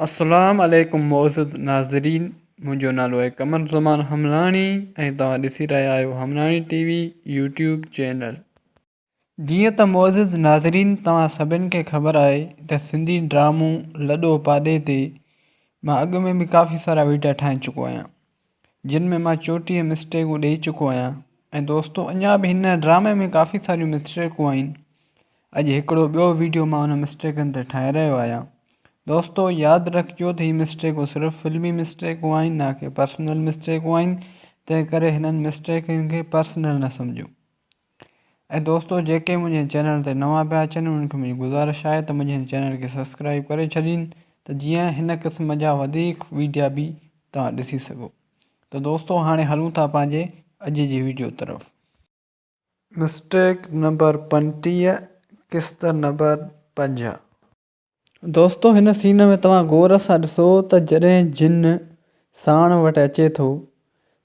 السلام عليڪم معزز ناظرين منهنجو نالو آهي قمر زمان حملاڻي ۽ توهان ڏسي رهيا آهيو Hamlani T V YouTube channel. جيئن ته معزز ناظرين توهان سڀن کي خبر آهي ته سنڌي ڊرامو لڏو پاڏي تي مان اڳ ۾ به ڪافي سارا ويڊيا ٺاهي چڪو آهيان جن ۾ مان 34 مسٽيڪون ڏئي چڪو آهيان ۽ دوستو اڃا به هن ڊرامي ۾ ڪافي ساريون مسٽيڪون آهن اڄ هڪڙو ٻيو ويڊيو مان ان مسٽيڪن تي ٺاهي رهيو آهيان دوستو ياد رکجو ته هي مسٽيڪون صرف فلمي مسٽيڪون آهن نه ڪي پرسنل مسٽيڪون آهن تنهن ڪري هنن مسٽيڪن کي پرسنل نه سمجهو ۽ دوستو جيڪي منهنجي چينل تي نوان پيا اچن انهن کي منهنجي گذارش آهي ته منهنجي هن چينل کي سبسڪرائب ڪري ڇڏين ته جيئن هن قسم جا وڌيڪ ويڊيا به توهان ڏسي سگهو ته دوستو هاڻي هلون ٿا پنهنجي اڄ جي ويڊيو طرف. مسٽيڪ نمبر 35 قسط نمبر 50. دوستو هن سين ۾ توهان غور سان ڏسو ته جڏهن جن ساڻ وٽ اچي ٿو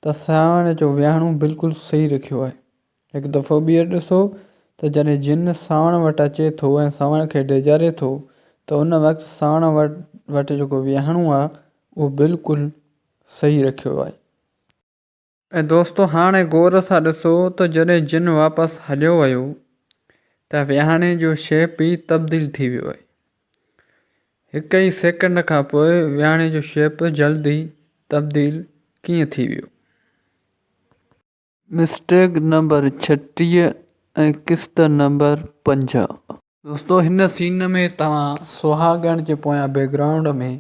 ته ساڻ جو ويهاڻو بلڪل صحيح رکيو آهي. هڪ دفعو ٻيهر ڏسو ته جڏهن جن ساڻ وٽ اچي ٿو ۽ ساڻ کي ڊيڄاري ٿو ته ان وقت ساڻ وٽ جيڪو ويهاڻو آهي اهو بلڪل صحيح رکيو آهي. ۽ دوستو هاڻي غور سان ڏسو ته جڏهن جن واپس هليو ويو ته ويهاڻي جو شيپ ئي تبديل ٿي ويو آهي. هڪ ئي سيڪنڊ کان پوء ويهاڻي جو شيپ جلد ئي تبديل ڪيئن ٿي ويو. مسٽيڪ نمبر 36 ۽ قسط نمبر 50. دوستو هن سين ۾ توهان سهاڳڻ جي پويان بيڪ گرائونڊ ۾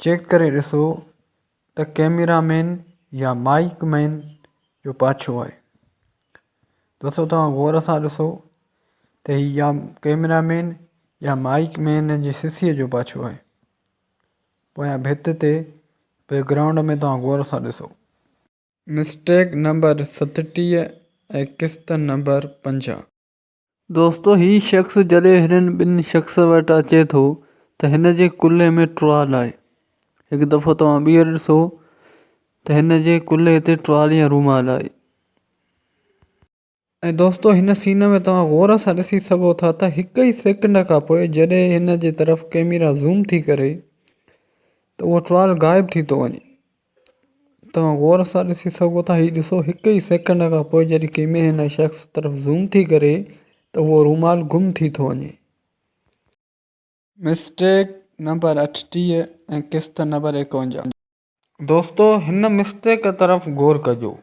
چيڪ ڪري ڏسو ته ڪئميرا مين يا مائيڪ مين جو پاڇو آهي. دوستو توهان غور سان ڏسو ته هي يا ڪئميرا مين يا مائيڪ مين جي سسيء جو پاڇو آهي. پويان ڀت تي بيڪ گرائونڊ ۾ توهان غور سان ڏسو. مسٽيڪ نمبر 37 ۽ قسط نمبر 50. دوستو هي شخص جڏهن هنن ٻن شخص وٽ اچي ٿو ته هن جي ڪلهي ۾ ٽوال آهي. هڪ دفعو توهان ٻيهر ڏسو ته هن جي ڪلهي تي ٽوال يا رومال آهي. ۽ دوستو هن سين ۾ توهان غور سان ڏسي سگهو ٿا ته هڪ ئي سيڪنڊ کان پوء جڏهن هن جي طرف ڪيميرا زوم ٿي ڪري ته اهو ٽوال غائب ٿي ٿو وڃي. توهان غور سان ڏسي سگهو ٿا هي ڏسو هڪ ئي سيڪنڊ کان پوء جڏهن ڪيمري هن شخص طرف زوم ٿي ڪري ته اهو رومال گم ٿي ٿو وڃي. مسٽيڪ نمبر 38 ۽ قسط نمبر 51. دوستو هن مسٽيڪ طرف غور ڪجو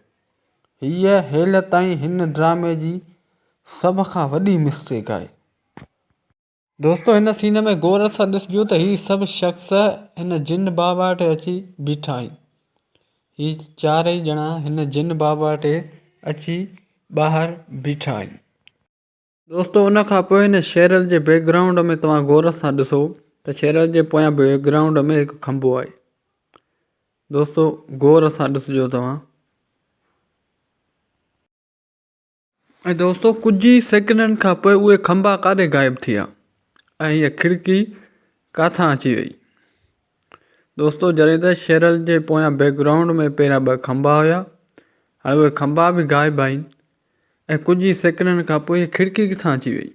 هيء هيل تائين هن ڊرامي جي سڀ کان وڏي مسٽيڪ آهي. دوستو هن سين ۾ غور سان ڏسجو ته هي سڀ شخص هن جن بابا وٽ اچي بيٺا آهن. هي چارئي ڄڻا هن جن بابا وٽ اچي ٻاهر بيٺا آهن. دوستو ان کان پوء هن شيرل جي بيڪ گرائونڊ ۾ توهان غور سان ڏسو ته شيرل جي پويان بيڪ گرائونڊ ۾ هڪ کنڀو آهي. دوستو غور سان ڏسجو توهان. ۽ دوستو ڪجهه ئي سيڪنڊن کان پوء اهي کنڀا ڪاڏي غائب ٿي ويا ۽ هيء کڙڪي ڪاٿان اچي وئي. دوستو جڏهن ته شيرل جي پويان بيڪ گرائونڊ ۾ پهريان ٻه کنڀا هيا هاڻي اهي کنڀا به غائب آهن ۽ ڪجهه ئي سيڪنڊن کان پوء هيء کڙڪي ڪٿان اچي وئي.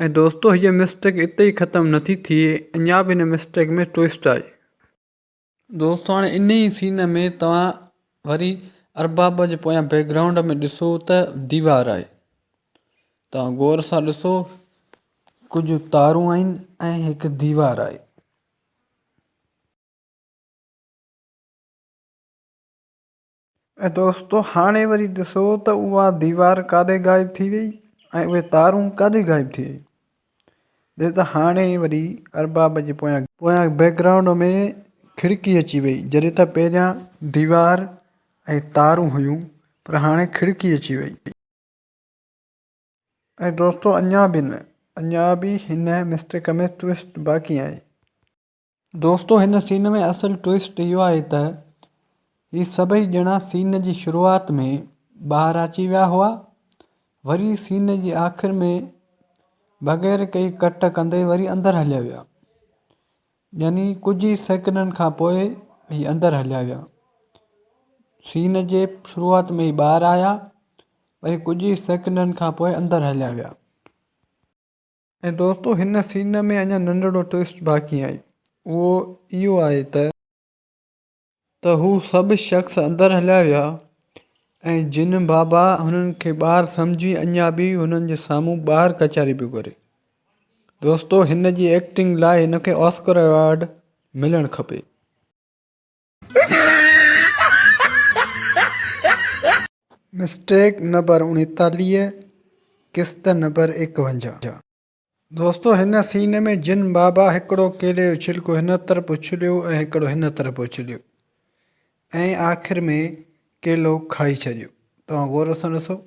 ۽ دوستو هيء مسٽيڪ اتي ئي ختم نٿي ٿئي اڃا به هن مسٽيڪ ۾ ٽوئسٽ آهي. دوستو هاڻي ان ئي سين ۾ توهان وري ارباب جي پويان بيڪ گرائونڊ ۾ ڏسو ته ديوار آهي توهان غور سان ڏسو ڪجهه تارون آهن ۽ هڪ ديوار آهي. ۽ دوستو هاڻي وري ڏسو ته اها ديوار ڪاڏي غائب ٿي وئي ۽ اهي تارون ڪاڏي غائب ٿي وئي ڏس ته هاڻي وري ارباب جي پويان پويان بيڪ گرائونڊ ۾ کڙڪي اچي وئي جڏهن ته پهريان ديوار ۽ تارون هيون پر هاڻي کڙڪي اچي وئي. ۽ دوستو اڃا به نه اڃا به هن مسٽيڪ ۾ ٽوئسٽ باقي آهي. دوستو هن سين ۾ اصل ٽوئسٽ اهو آهي ته هي سڀئي ڄڻا سين جي شروعات ۾ ٻاهر اچي ويا هئا وري سين جي آخر ۾ بغير ڪئي ڪٽ ڪندي وري اندر هليا ويا يعني ڪجهه ئي سيڪنڊن کان پوء هي اندر هليا ويا سين جي شروعات ۾ هي ٻاهر آيا وري ڪجهه ئي سيڪنڊن کان پوء اندر هليا ويا. ۽ دوستو هن سين ۾ اڃا ننڍڙو ٽوئسٽ باقي آهي. اهو اهو آهي ته. ته هو سڀ شخص اندر هليا ويا ۽ جن بابا هنن کي ٻار سمجهي اڃا به هنن جي سامهون ٻار ڪچهري پيو ڪري. دوستو هن جي ايڪٽنگ لاء هن کي آسڪر ايوارڊ ملڻ کپي. مسٽيڪ نمبر 39 قسط نمبر 51. دوستو هن سين ۾ جن بابا هڪڙو ڪيلي جو ڇلڪو هن طرف اڇليو ۽ هڪڙو هن طرف اڇليو ۽ آخر ۾ ڪيلو کائي ڇڏيو توهان غور سان ڏسو.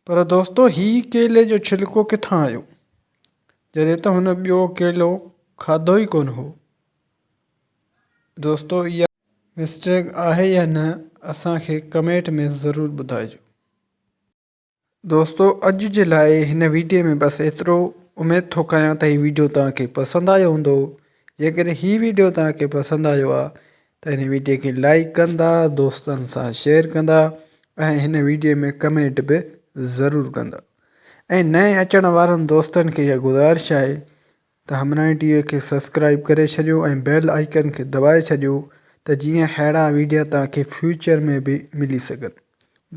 پر دوستو هي ڪيلي جو ڇلڪو ڪٿان آيو جڏهن ته هن ٻيو ڪيلو کاڌو ئي ڪونه هو دوستو اها مسٽيڪ آهي يا نه اسان کي ڪمينٽ ۾ ضرور ٻڌائجو. دوستو اڄ جي لاء هن ويڊيو ۾ بس ايترو اميد ٿو ڪيان ته هي ويڊيو توهان کي پسند آيو هوندو جيڪڏهن هي ويڊيو توهان کي پسند آيو آهي ته هن ويڊيو کي لائڪ ڪندا دوستن سان شيئر ڪندا ۽ هن ويڊيو ۾ ڪمينٽ به ضرور ڪندا ۽ نئين اچڻ وارن دوستن کي اها گذارش آهي ته همراهي ٽي وي کي سبسڪرائب ڪري ڇڏيو ۽ بيل آئيڪن کي دٻائي ڇڏيو ته جيئن اهڙا ويڊيا توهان کي فيوچر ۾ به ملي سگهن.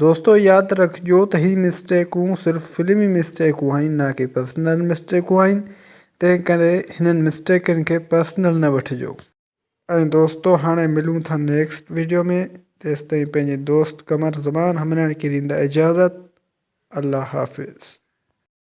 دوستو ياد رکجو ته هي مسٽيڪون صرف فلمي مسٽيڪون آهن نه ڪي پرسنل مسٽيڪون آهن تنهن ڪري هنن مسٽيڪن کي پرسنل نه وٺجو. ۽ دوستو هاڻي ملون ٿا نيڪسٽ ويڊيو ۾ تيستائين پنهنجي دوست قمر زمان همراهي کي ڏيندا اجازت الله حافظ.